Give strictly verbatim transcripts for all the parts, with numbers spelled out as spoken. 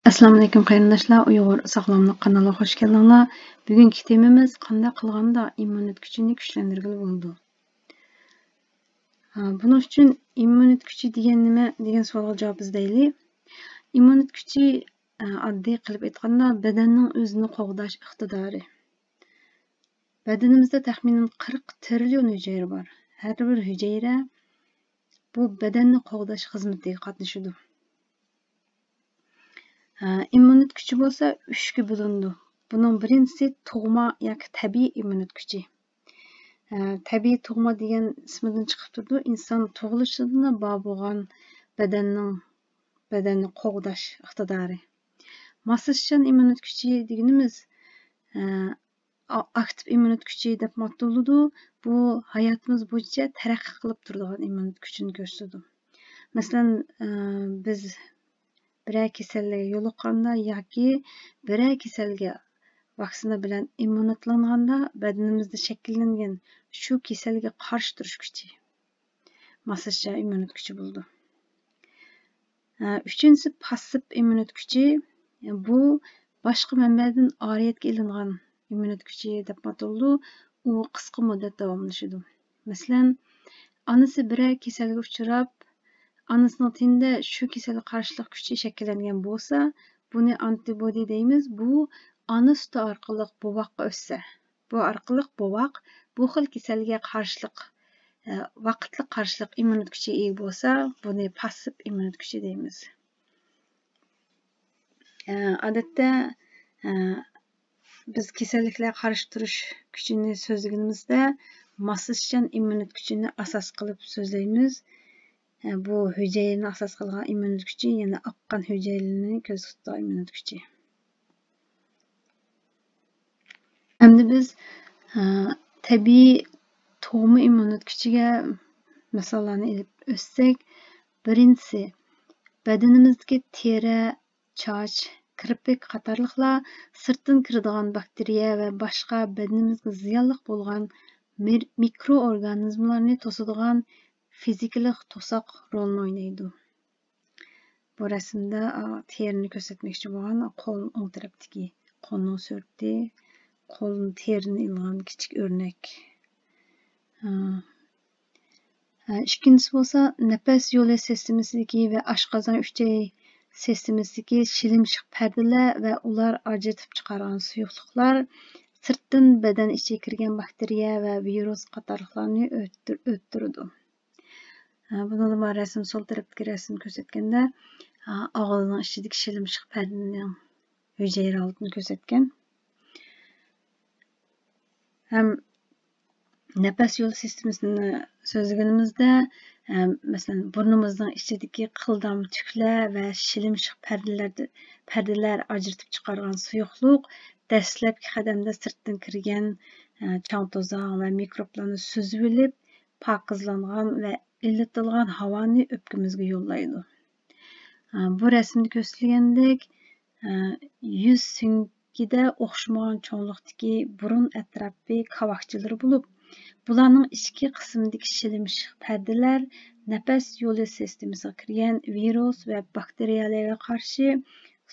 ئەسسالامۇئەلەيكۇم قېرىنداشلار، ئۇيغۇر ساغلاملىق قانىلىغا خۇش كەلدىڭلار. بۈگۈنكى تېمىمىز قانداق قىلغاندا ئىممۇنىتېت كۈچىنى كۈچلەندۈرگىلى بولىدۇ؟ ھە، بۇنىڭ ئۈچۈن ئىممۇنىتېت كۈچى دېگەن نېمە دېگەن سوئالغا جاۋاب ئىزدەيلى. ئىممۇنىتېت كۈچى، ئە، ئاددىي قىلىپ ئېيتقاندا، بەدەننىڭ ئۆزىنى قوغداش ئىقتىدارى. بەدىنىمىزدە تەخمىنەن قىرىق تىرىليون ھۈجەيرە بار. ھەر بىر ھۈجەيرە بۇ بەدەننى قوغداش خىزمىتىگە قاتنىشىدۇ. ھە، ئىممۇنىتېت كۈچى بولسا ئۈچكە بۆلۈنىدۇ. بۇنىڭ بىرىنچىسى تۇغما ياكى تەبىئىي ئىممۇنىتېت كۈچى. ھە، تەبىئىي تۇغما دېگەن ئىسمىدىن چىقىپ تۇرىدۇ، ئىنسان تۇغۇلۇشىدىنلا بار بولغان بەدەننىڭ، بەدەننى قوغداش ئىقتىدارى. ماسسىچان ئىممۇنىتېت كۈچى دېگىنىمىز، ھە، ئا-، ئاكتىپ ئىممۇنىتېت كۈچى دەپمۇ ئاتىلىدۇ. بۇ ھاياتىمىز بويىچە تەرەققىي قىلىپ تۇرىدىغان ئىممۇنىتېت كۈچىنى كۆرسىتىدۇ. مەسىلەن، ئە، بىز بىرەر كېسەلگە يولۇققاندا ياكى بىرەر كېسەلگە ۋاكسىنا بىلەن ئىممۇنىتلانغاندا بەدىنىمىزدە شەكىللەنگەن شۇ كېسەلگە قارشى تۇرۇش كۈچى ماسسىچان ئىممۇنىتېت كۈچى بولىدۇ. ئۈچىنچىسى پاسسىپ ئىممۇنىتېت كۈچى. بۇ باشقا مەنبەدىن ئارىيەتكە ئېلىنغان ئىممۇنىتېت كۈچى دەپمۇ ئاتىلىدۇ. ئۇ قىسقا مۇددەت داۋاملىشىدۇ. مەسىلەن، ئانىسى بىرەر كېسەلگە ئۇچراپ، ئانىسىنىڭ تېنىدە شۇ كېسەلگە قارشىلىق كۈچى شەكىللەنگەن بولسا، بۇنى ئانتىبودى دەيمىز. بۇ ئانا سۈتى ئارقىلىق بوۋاققا ئۆتسە، بۇ ئارقىلىق بوۋاق بۇ خىل كېسەلگە قارشىلىق، ئە، ۋاقىتلىق قارشىلىق ئىممۇنىتېت كۈچىگە ئىگە بولسا، بۇنى پاسسىپ ئىممۇنىتېت كۈچى دەيمىز. ئە، ئادەتتە، ئە، بىز كېسەللىكلەرگە قارشى تۇرۇش كۈچىنى سۆزلىگىنىمىزدە، ماسسىچان ئىممۇنىتېت كۈچىنى ئاساس قىلىپ سۆزلەيمىز. ئە، بۇ ھۈجەيرىنى ئاساس قىلغان ئىممۇنىتېت كۈچى يەنە ئاققان ھۈجەيرىنى كۆزدە تۇتىدۇ ئىممۇنىتېت كۈچى. ئەمدى بىز، ئە، تەبىئىي تۇغما ئىممۇنىتېت كۈچىگە مىساللارنى ئېلىپ ئۆتسەك، بىرىنچىسى، بەدىنىمىزدىكى تېرە، چاچ، كىرپىك قاتارلىقلار سىرتتىن كىرىدىغان باكتېرىيە ۋە باشقا بەدىنىمىزگە زىيانلىق بولغان مىر-، مىكرو ئورگانىزملارنى توسىدىغان فىزىكىلىق توساق رولىنى ئوينايدۇ. بۇ رەسىمدە، ئا، تېرىنى كۆرسەتمەكچى بولغان، قول ئوڭ تەرەپتىكى قولنىڭ سۈرىتى، قولنىڭ تېرىنى ئېلىنغان كىچىك ئۆرنەك. ئا، ئا، ئىككىنچىسى بولسا، نەپەس يولى سىستېمىسىدىكى ۋە ئاشقازان ئۈچەي سىستېمىسىدىكى شىلىمشىق پەردىلەر ۋە ئۇلار ئاجرىتىپ چىقارغان سۇيۇقلۇقلار سىرتتىن بەدەن ئىچىگە كىرگەن باكتېرىيە ۋە ۋىرۇس قاتارلىقلارنى ئۆتتۈر-، ئۆتتۈرىدۇ. ھە، بۇنىڭدا مانا رەسىم، سول تەرەپتىكى رەسىم كۆرسەتكەندە، ھە، ئاغزىنىڭ ئىچىدىكى شىلىمشىق پەردىنىڭ ھۈجەيرە ھالىتىنى كۆرسەتكەن. ھەم نەپەس يولى سىستېمىسىنى سۆزلىگىنىمىزدە، ھە، مەسىلەن، بۇرنىمىزنىڭ ئىچىدىكى قىلدام تۈكلەر ۋە شىلىمشىق پەردىلەردە-، پەردىلەر ئاجرىتىپ چىقارغان سۇيۇقلۇق دەسلەپكى قەدەمدە سىرتتىن كىرگەن، ھە، چاڭ-توزان ۋە مىكروبلارنى سۈزۈۋېلىپ، پاكىزلانغان ۋە ئىللىتىلغان ھاۋانى ئۆپكىمىزگە يوللايدۇ. ئا، بۇ رەسىمدە كۆرسىتىلگەندەك، ئا، يۈز سۆڭىكىدە ئوخشىمىغان چوڭلۇقتىكى بۇرۇن ئەتراپى كاۋاكچىلىرى بولۇپ، بۇلارنىڭ ئىچكى قىسمىدىكى شىلىمشىق پەردىلەر نەپەس يولى سىستېمىسىغا كىرگەن ۋىرۇس ۋە باكتېرىيەلەرگە قارشى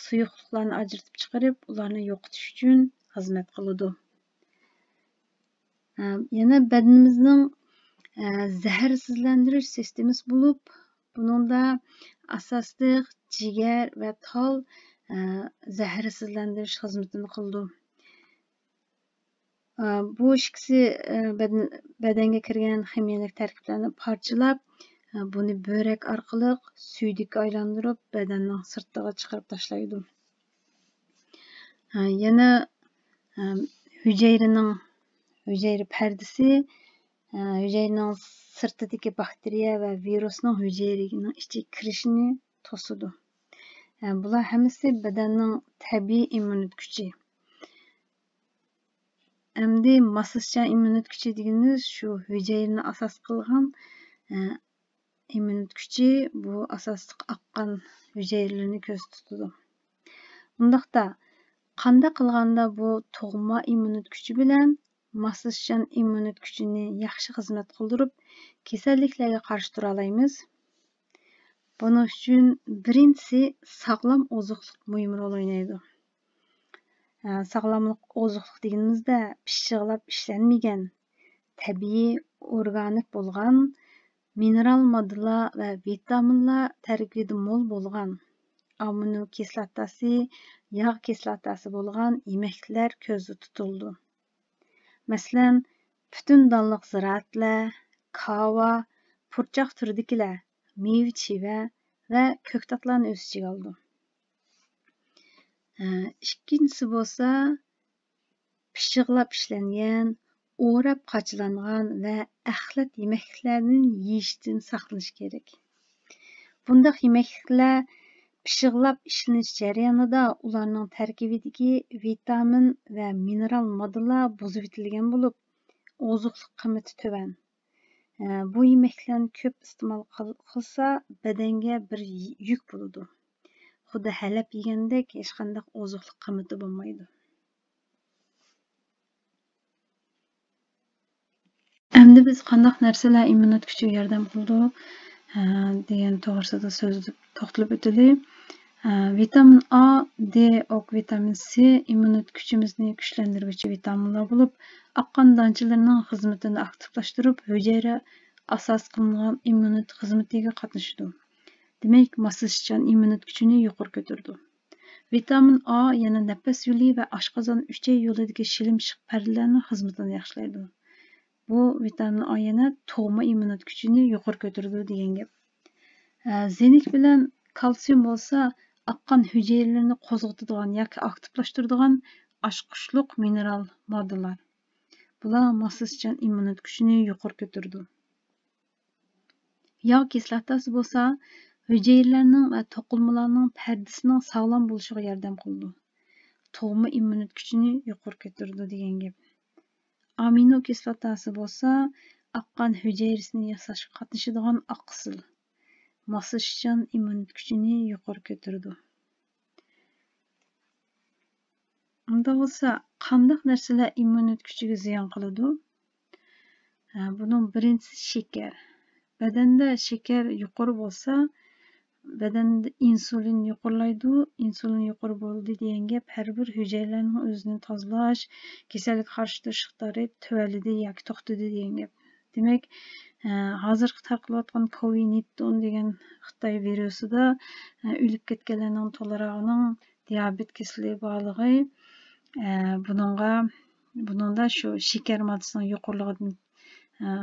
سۇيۇقلۇقلارنى ئاجرىتىپ چىقىرىپ، ئۇلارنى يوقىتىش ئۈچۈن خىزمەت قىلىدۇ. ئە، يەنە بەدىنىمىزنىڭ، ئە، زەھەرسىزلەندۈرۈش سىستېمىسى بولۇپ، بۇنىڭدا ئاساسلىق جىگەر ۋە تال، ئە، زەھەرسىزلەندۈرۈش خىزمىتىنى قىلىدۇ. ئە، بۇ ئىككىسى، ئە، بەدەن-، بەدەنگە كىرگەن خىمىيەلىك تەركىبلەرنى پارچىلاپ، ئە، بۇنى بۆرەك ئارقىلىق سۈيدۈككە ئايلاندۇرۇپ، بەدەننىڭ سىرتىغا چىقىرىپ تاشلايدۇ. ھە، يەنە، ھە، ھۈجەيرىنىڭ، ھۈجەيرە پەردىسى، ھە، ھۈجەيرىنىڭ سىرتىدىكى باكتېرىيە ۋە ۋىرۇسنىڭ ھۈجەيرىنىڭ ئىچىگە كىرىشىنى توسىدۇ. ھە، بۇلار ھەممىسى بەدەننىڭ تەبىئىي ئىممۇنىتېت كۈچى. ئەمدى ماسسىچان ئىممۇنىتېت كۈچى دېگىنىمىز شۇ ھۈجەيرىنى ئاساس قىلغان، ھە، ئىممۇنىتېت كۈچى بۇ ئاساسلىق ئاققان ھۈجەيرىلەرنى كۆزدە تۇتىدۇ. ئۇنداقتا، قانداق قىلغاندا بۇ تۇغما ئىممۇنىتېت كۈچى بىلەن ماسسىچان ئىممۇنىتېت كۈچىنى ياخشى خىزمەت قىلدۇرۇپ، كېسەللىكلەرگە قارشى تۇرالايمىز؟ بۇنىڭ ئۈچۈن بىرىنچىسى ساغلام ئوزۇقلۇق مۇھىم رول ئوينايدۇ. ئە، ساغلاملىق ئوزۇقلۇق دېگىنىمىزدە پىششىقلاپ ئىشلەنمىگەن، تەبىئىي ئورگانىك بولغان، مىنېرال ماددىلار ۋە ۋىتامىنلار تەركىبىدە مول بولغان، ئامىنو كىسلاتاسى، ياغ كىسلاتاسى بولغان يېمەكلىكلەر كۆزدە تۇتۇلىدۇ. مەسىلەن، پۈتۈن دانلىق زىرائەتلەر، كاۋا، پۇرچاق تۈرىدىكىلەر، مېۋە-چىۋە ۋە كۆكتاتلارنى ئۆز ئىچىگە ئالىدۇ. ئىككىنچىسى بولسا، پىششىقلاپ ئىشلەنگەن، ئوراپ قاچىلانغان ۋە ئەخلەت يېمەكلىكلەردىن يېيىشتىن ساقلىنىش كېرەك. بۇنداق يېمەكلىكلەر پىششىقلاپ ئىشلىنىش جەريانىدا ئۇلارنىڭ تەركىبىدىكى ۋىتامىن ۋە مىنېرال ماددىلار بۇزۇۋېتىلگەن بولۇپ، ئوزۇقلۇق قىممىتى تۆۋەن. ئە، بۇ يېمەكلەرنى كۆپ ئىستېمال قىل-، قىلسا، بەدەنگە بىر يۈك بولىدۇ. خۇددى ھەلەپ يېگەندەك، ھېچقانداق ئوزۇقلۇق قىممىتى بولمايدۇ. ئەمدى بىز قانداق نەرسىلەر ئىممۇنىتېت كۈچىگە ياردەم قىلىدۇ، ئە، دېگەن توغرىسىدا سۆزلىدۇق. توختىلىپ ئۆتىلى. ۋىتامىن ئا، دې، ئوك ۋىتامىن سى ئىممۇنىتېت كۈچىمىزنى كۈچلەندۈرگۈچى ۋىتامىنلار بولۇپ، ئاق قان دانچىلىرىنىڭ خىزمىتىنى ئاكتىپلاشتۇرۇپ، ھۈجەيرە ئاساس قىلىنغان ئىممۇنىتېت خىزمىتىگە قاتنىشىدۇ. دېمەك، ماسلىشىشچان ئىممۇنىتېت كۈچىنى يۇقىرى كۆتۈرىدۇ. ۋىتامىن ئا يەنە نەپەس يولى ۋە ئاشقازان ئۈچەي يولىدىكى شىلىمشىق پەردىلەرنىڭ خىزمىتىنى ياخشىلايدۇ. بۇ ۋىتامىن ئا يەنە تۇغما ئىممۇنىتېت كۈچىنى يۇقىرى كۆتۈرىدۇ دېگەن گەپ. ئە، زېنك بىلەن كالتسىيۇم بولسا ئاق قان ھۈجەيرىلىرىنى قوزغىتىدىغان ياكى ئاكتىپلاشتۇرىدىغان ئاچقۇچلۇق مىنېرال ماددىلار. بۇلار ماسلىشىشچان ئىممۇنىتېت كۈچىنى يۇقىرى كۆتۈرىدۇ. ياغ كىسلاتاسى بولسا ھۈجەيرىلەرنىڭ ۋە توقۇلمىلارنىڭ پەردىسىنىڭ ساغلام بولۇشىغا ياردەم قىلىدۇ. تۇغما ئىممۇنىتېت كۈچىنى يۇقىرى كۆتۈرىدۇ دېگەن گەپ. ئامىنو كىسلاتاسى بولسا ئاق قان ھۈجەيرىسىنى ياساشقا قاتنىشىدىغان ئاقسىل. ماسلىشىشچان ئىممۇنىتېت كۈچىنى يۇقىرى كۆتۈرىدۇ. ئۇنداق بولسا، قانداق نەرسىلەر ئىممۇنىتېت كۈچىگە زىيان قىلىدۇ؟ ھە، بۇنىڭ بىرىنچىسى شېكەر. بەدەندە شېكەر يۇقىرى بولسا، بەدەندە ئىنسۇلىن يۇقىرىلايدۇ. ئىنسۇلىن يۇقىرى بولدى دېگەن گەپ ھەر بىر ھۈجەيرىلەرنىڭ ئۆزىنى تازىلاش، كېسەلگە قارشى تۇرۇش ئىقتىدارى تۆۋەنلىدى ياكى توختىدى دېگەن گەپ. دېمەك، ئە، ھازىرقى تارقىلىۋاتقان كوۋىد نەينتىن دېگەن خىتاي ۋىرۇسىدا، ئە، ئۆلۈپ كەتكەنلەرنىڭ تولىراقىنىڭ دىيابېت كېسىلى بارلىقى، ئە، بۇنىڭغا، بۇنىڭدا شۇ شېكەر ماددىسىنىڭ يۇقىرىلىقىدىن، ئە،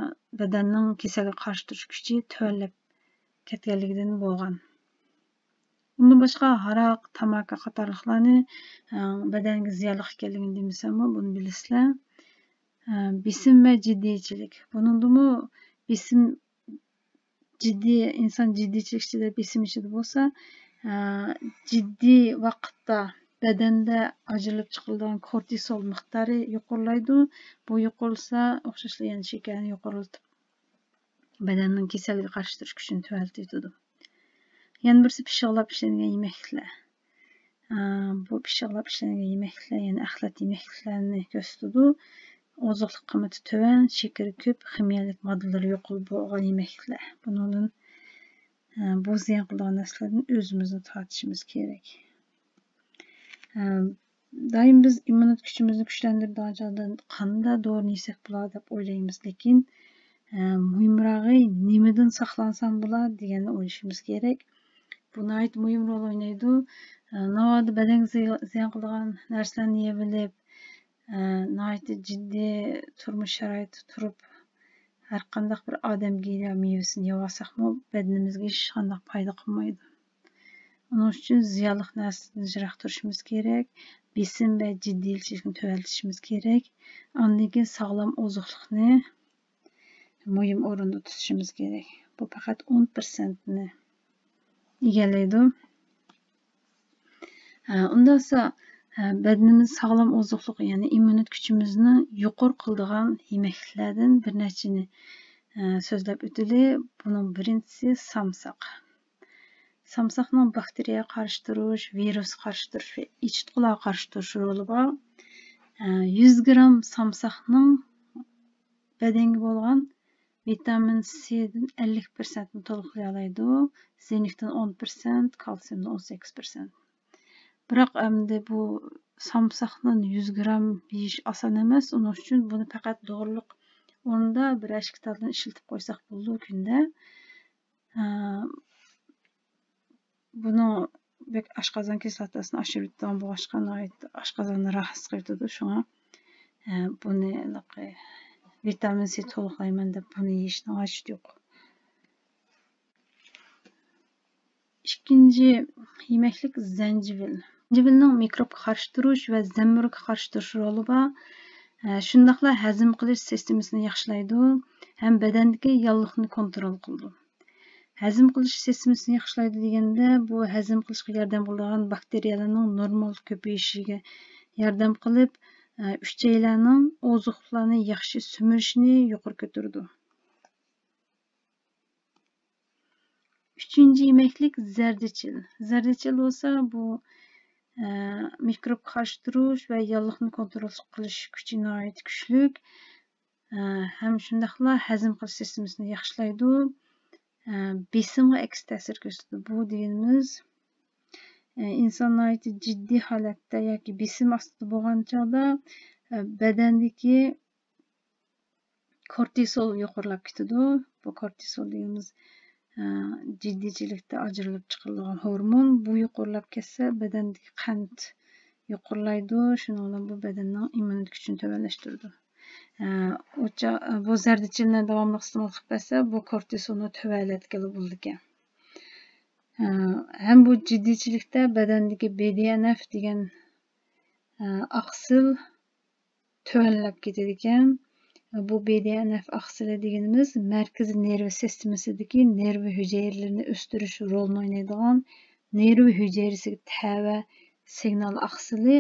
بەدەننىڭ كېسەلگە قارشى تۇرۇش كۈچى تۆۋەنلەپ كەتكەنلىكىدىن بولغان. ئۇندىن باشقا ھاراق، تاماكا قاتارلىقلارنى، ئە، بەدەنگە زىيانلىق ئىكەنلىكىنى دېمىسەممۇ، بۇنى بىلىسىلەر. ئە، بېسىم ۋە جىددىيچىلىك. بۇنىڭدىمۇ بېسىم، جىددىي، ئىنسان جىددىيچىلىك ئىچىدە، بېسىم ئىچىدە بولسا، ئە، جىددىي ۋاقىتتا بەدەندە ئاجرىلىپ چىقىرىلىدىغان كورتىسول مىقدارى يۇقىرىلايدۇ. بۇ يۇقىرىلىسا، ئوخشاشلا يەنە شېكەرنى يۇقىرىلىتىپ، بەدەننىڭ كېسەلگە قارشى تۇرۇش كۈچىنى تۆۋەنلىتىۋېتىدۇ. يەنە بىرسى پىششىقلاپ ئىشلەنگەن يېمەكلىكلەر. ئە، بۇ پىششىقلاپ ئىشلەنگەن يېمەكلىكلەر، يەنى ئەخلەت يېمەكلىكلەرنى كۆرسىتىدۇ. ئوزۇقلۇق قىممىتى تۆۋەن، شېكىرى كۆپ، خىمىيەلىك ماددىلىرى يۇقىرى بولغان يېمەكلىكلەر. بۇنىڭدىن، ئە، بۇ زىيان قىلىدىغان نەرسىلەردىن ئۆزىمىزنى تارتىشىمىز كېرەك. ئە، دائىم بىز ئىممۇنىتېت كۈچىمىزنى كۈچلەندۈرىدىغان چاغدا قانداق دورىنى يېسەك بولار دەپ ئويلايمىز، لېكىن، ئە، مۇھىمراقى نېمىدىن ساقلانسام بولار دېگەننى ئويلىشىمىز كېرەك. بۇ ناھايىتى مۇھىم رول ئوينايدۇ. ئە، ناۋادا بەدەنگە زىي-، زىيان قىلىدىغان نەرسىلەرنى يەۋېلىپ، ئە، ناھايىتى جىددىي تۇرمۇش شارائىتىدا تۇرۇپ، ھەر قانداق بىر ئادەمگە يا مېۋىسىنى يەۋالساقمۇ، بەدىنىمىزگە ھېچقانداق پايدا قىلمايدۇ. ئۇنىڭ ئۈچۈن زىيانلىق نەرسىدىن يىراق تۇرۇشىمىز كېرەك. بېسىم ۋە جىددىيچىلىكنى تۆۋەنلىتىشىمىز كېرەك. ئاندىن كېيىن ساغلام ئوزۇقلۇقنى مۇھىم ئورۇندا تۇتۇشىمىز كېرەك. بۇ پەقەت ئون پىرسەنتنى ئىگىلەيدۇ. ھە، ئۇنداق بولسا، ھە، بەدىنىمىز ساغلام ئوزۇقلۇق، يەنى ئىممۇنىتېت كۈچىمىزنى يۇقىرى قىلىدىغان يېمەكلىكلەردىن بىر نەچچىنى، ھە، سۆزلەپ ئۆتىلى. بۇنىڭ بىرىنچىسى سامساق. سامساقنىڭ باكتېرىيەگە قارشى تۇرۇش، ۋىرۇسقا قارشى تۇرۇش ۋە ئېچىتقۇلارغا قارشى تۇرۇش رولى بار. ئە، يۈز گرام سامساقنىڭ بەدەنگە بولغان ۋىتامىن سىدىن ئەللىك پىرسەنتنى تولۇقلىيالايدۇ، زىنكتىن ئون پىرسەنت، كالتسىيمدىن ئون سەككىز پىرسەنت. بىراق ئەمدى بۇ سامساقنى يۈز گرام يېيىش ئاسان ئەمەس، ئۇنىڭ ئۈچۈن بۇنى پەقەت دورىلىق ئورنىدا بىرەر ئىككى تالدىن ئىشلىتىپ قويساق بولىدۇ كۈندە. ئە، بۇنىڭ بەك ئاشقازان كىسلاتاسىنى ئاشۇرۇۋېتىدىغان بولغاچقا، ناھايىتى ئاشقازاننى راھەتسىز قىلىۋېتىدۇ. شۇڭا، ئە، بۇنى ھېلىقى ۋىتامىن سى تولۇقلايمەن دەپ بۇنى يېيىشنىڭ ھاجىتى يوق. ئىككىنچى يېمەكلىك زەنجىۋىل. زەنجىۋىلنىڭ مىكروبقا قارشى تۇرۇش ۋە زەمبۇرۇغقا قارشى تۇرۇش رولى بار. ئە، شۇنداقلا ھەزىم قىلىش سىستېمىسىنى ياخشىلايدۇ ھەم بەدەندىكى ياللۇغنى كونترول قىلىدۇ. ھەزىم قىلىش سىستېمىسىنى ياخشىلايدۇ دېگەندە، بۇ ھەزىم قىلىشقا ياردەم قىلىدىغان باكتېرىيەلەرنىڭ نورمال كۆپىيىشىگە ياردەم قىلىپ، ئە، ئۈچەيلەرنىڭ ئوزۇقلۇقلارنى ياخشى سۈمۈرۈشىنى يۇقىرى كۆتۈرىدۇ. ئۈچىنچى يېمەكلىك زەردىچىل. زەردىچىل بولسا بۇ، ئە، مىكروبقا قارشى تۇرۇش ۋە ياللۇغنى كونترول قىلىش كۈچى ناھايىتى كۈچلۈك. ئە، ھەم شۇنداقلا ھەزىم قىلىش سىستېمىسىنى ياخشىلايدۇ. ئە، بېسىمغا ئەكس تەسىر كۆرسىتىدۇ. بۇ دېگىنىمىز، ئە، ئىنسان ناھايىتى جىددىي ھالەتتە ياكى بېسىم ئاستىدا بولغان چاغدا، ئە، بەدەندىكى كورتىسول يۇقىرىلاپ كېتىدۇ. بۇ كورتىسول دېگىنىمىز، ئە، جىددىيچىلىكتە ئاجرىلىپ چىقىرىلغان ھورمون. بۇ يۇقىرىلاپ كەتسە، بەدەندىكى قەنت يۇقىرىلايدۇ. شۇنىڭ بىلەن بۇ بەدەننىڭ ئىممۇنىتېت كۈچىنى تۆۋەنلەشتۈرىدۇ. ئە، ئۇ چا-، بۇ زەردىچىلنى داۋاملىق ئىستېمال قىلىپ بەرسە، بۇ كورتىسولنى تۆۋەنلەتكىلى بولىدىكەن. ئە، ھەم بۇ جىددىيچىلىكتە بەدەندىكى بى دى ئېن ئېف دېگەن، ئە، ئاقسىل تۆۋەنلەپ كېتىدىكەن. بۇ بى دى ئېن ئېف ئاقسىلى دېگىنىمىز مەركىزىي نېرۋا سىستېمىسىدىكى نېرۋا ھۈجەيرىلىرىنى ئۆستۈرۈش رولىنى ئوينايدىغان نېرۋا ھۈجەيرىسىگە تەۋە سىگنال ئاقسىلى.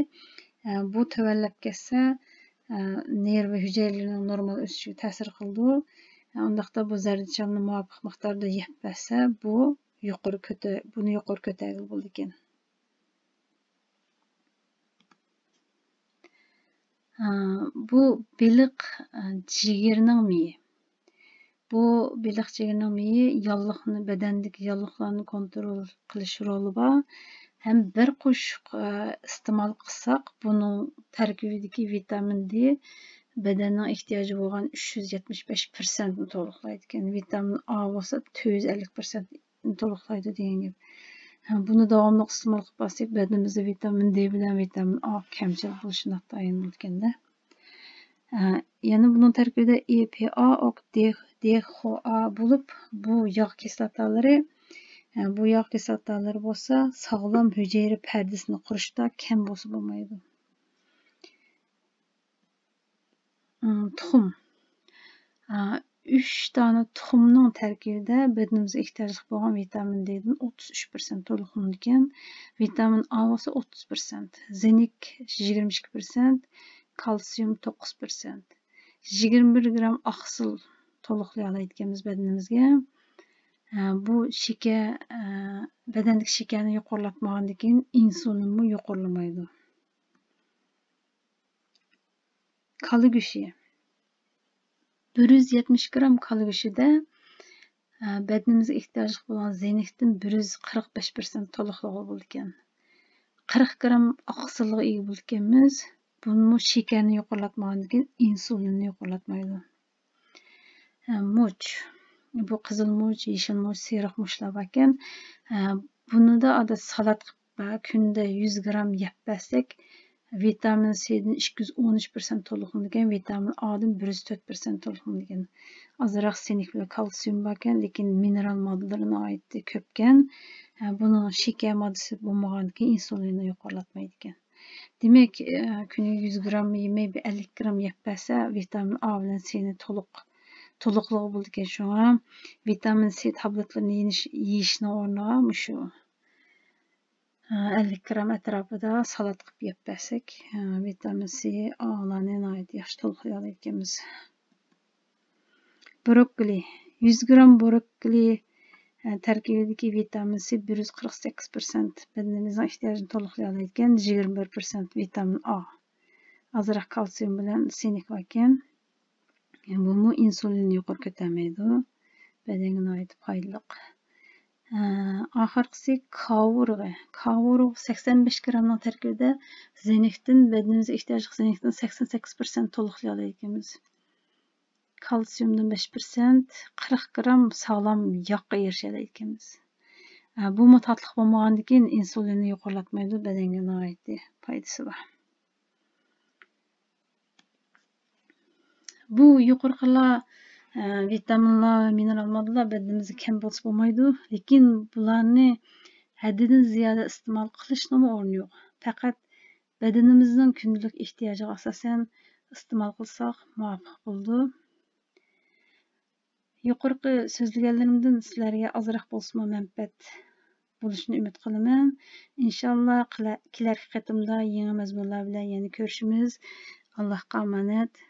ئە، بۇ تۆۋەنلەپ كەتسە، ئە، نېرۋا ھۈجەيرىلىرىنىڭ نورمال ئۆسۈشىگە تەسىر قىلىدۇ. ئە، ئۇنداقتا بۇ زەردىچەلنى مۇۋاپىق مىقداردا يەپ بەرسە، بۇ يۇقىرى كۆتە-، بۇنى يۇقىرى كۆتەرگىلى بولىدىكەن. ئە، بۇ بېلىق، ئە، جىگىرىنىڭ مېيى. بۇ بېلىق جىگىرىنىڭ مېيى ياللۇغنى، بەدەندىكى ياللۇغلارنى كونترول قىلىش رولى بار. ھەم بىر قوشۇق، ئە، ئىستېمال قىلساق، بۇنىڭ تەركىبىدىكى ۋىتامىن دې بەدەننىڭ ئېھتىياجى بولغان ئۈچ يۈز يەتمىش بەش پىرسەنتنى تولۇقلايدىكەن. ۋىتامىن ئا بولسا تۆت يۈز ئەللىك پىرسەنت تولۇقلايدۇ دېگەن گەپ. ھە، بۇنى داۋاملىق ئىستېمال قىلىپ بارساق، بەدىنىمىزدە ۋىتامىن دې بىلەن ۋىتامىن ئا كەمچىل بولۇشى ناتايىن بولىدىكەن-دە. ھە، يەنە بۇنىڭ تەركىبىدە ئې پې ئا، ئوك، دې، دې خو ئا بولۇپ، بۇ ياغ كىسلاتالىرى، ھە، بۇ ياغ كىسلاتالىرى بولسا ساغلام ھۈجەيرە پەردىسىنى قۇرۇشتا كەم بولسا بولمايدۇ. ئىم، تۇخۇم. ئا، ئۈچ دانە تۇخۇمنىڭ تەركىبىدە بەدىنىمىزگە ئېھتىياجلىق بولغان ۋىتامىن دېدىن ئوتتۇز ئۈچ پىرسەنت تولۇقلىنىدىكەن. ۋىتامىن ئا بولسا ئوتتۇز پىرسەنت، زىنك يىگىرمە ئىككى پىرسەنت، كالتسىيۇم توققۇز پىرسەنت. يىگىرمە بىر گرام ئاقسىل تولۇقلىيالايدىكەنمىز بەدىنىمىزگە. ئە، بۇ شېكەر، ئە، بەدەندىكى شېكەرنى يۇقىرىلاتمىغاندىن كېيىن ئىنسۇلىنمۇ يۇقىرىلىمايدۇ. كالا گۆشى. بىر يۈز يەتمىش گرام كالا گۆشىدە، ئە، بەدىنىمىزگە ئېھتىياجلىق بولغان زىنكتىن بىر يۈز قىرىق بەش پىرسەنت تولۇقلىغىلى بولىدىكەن. قىرىق گرام ئاقسىلغا ئىگە بولىدىكەنمىز. بۇمۇ شېكەرنى يۇقىرىلاتمىغاندىن كېيىن ئىنسۇلىننى يۇقىرىلاتمايدۇ. ھە، مۇچ. بۇ قىزىل مۇچ، يېشىل مۇچ، سېرىق مۇچلار باركەن. ھە، بۇنى دا ئادەتتە سالات قىلىپ، ھە، كۈندە يۈز گرام يەپ بەرسەك، ۋىتامىن سىدىن ئىككى يۈز ئون ئۈچ پىرسەنت تولۇقلىنىدىكەن، ۋىتامىن ئادىن بىر يۈز تۆت پىرسەنت تولۇقلىنىدىكەن. ئازراق سىنك بىلەن كالتسىيۇم باركەن، لېكىن مىنېرال ماددىلىرى ناھايىتى كۆپكەن. ھە، بۇنىڭ شېكەر ماددىسى بولمىغاندىكىن ئىنسۇلىننى يۇقىرىلاتمايدىكەن. دېمەك، ئە، كۈنىگە يۈز گرام يېمەي، بىر ئەللىك گرام يەپ بەرسە، ۋىتامىن ئا بىلەن سىنى تولۇق، تولۇقلىغىلى بولىدىكەن. شۇڭا ۋىتامىن سى تابلېتلىرىنى يېنىش-، يېيىشنىڭ ئورنىغا مۇشۇ، ئە، ئەللىك گرام ئەتراپىدا سالات قىلىپ يەپ بەرسەك، ئە، ۋىتامىن سى، ئالارنى ناھايىتى ياخشى تولۇقلىيالايدىكەنمىز. بروككولى. يۈز گرام بروككولى، ئە، تەركىبىدىكى ۋىتامىن سى بىر يۈز قىرىق سەككىز پىرسەنت بەدىنىمىزنىڭ ئېھتىياجىنى تولۇقلىيالايدىكەن، يىگىرمە بىر پىرسەنت ۋىتامىن ئا. ئازراق كالتسىيۇم بىلەن سىنك باركەن. بۇمۇ ئىنسۇلىننى يۇقىرى كۆتەرمەيدۇ. بەدەنگە ناھايىتى پايدىلىق. ئە، ئاخىرقىسى كاۋا ئۇرۇغى. كاۋا ئۇرۇغى سەكسەن بەش گرامنىڭ تەركىبىدە زېنكتىن، بەدىنىمىزگە ئېھتىياجلىق زېنكتىن سەكسەن سەككىز پىرسەنت تولۇقلىيالايدىكەنمىز. كالتسىيۇمدىن بەش پىرسەنت، قىرىق گرام ساغلام ياغقا ئېرىشەلەيدىكەنمىز. ئە، بۇمۇ تاتلىق بولمىغاندىكىن ئىنسۇلىننى يۇقىرىلاتمايدۇ، بەدەنگە ناھايىتى پايدىسى بار. بۇ يۇقىرىقىلار، ئە، ۋىتامىنلار ۋە مىنېرال ماددىلار بەدىنىمىزدە كەم بولسا بولمايدۇ، لېكىن بۇلارنى ھەددىدىن زىيادە ئىستېمال قىلىشنىڭمۇ ئورنى يوق. پەقەت بەدىنىمىزنىڭ كۈندىلىك ئېھتىياجىغا ئاساسەن ئىستېمال قىلساق مۇۋاپىق بولىدۇ. يۇقىرىقى سۆزلىگەنلىرىمدىن سىلەرگە ئازراق بولسىمۇ مەنپەئەت بولۇشىنى ئۈمىد قىلىمەن. ئىنشاللا قىلە-، كېلەركى قېتىمدا يېڭى مەزمۇنلار بىلەن يەنە كۆرۈشىمىز. ئاللاھقا ئامانەت.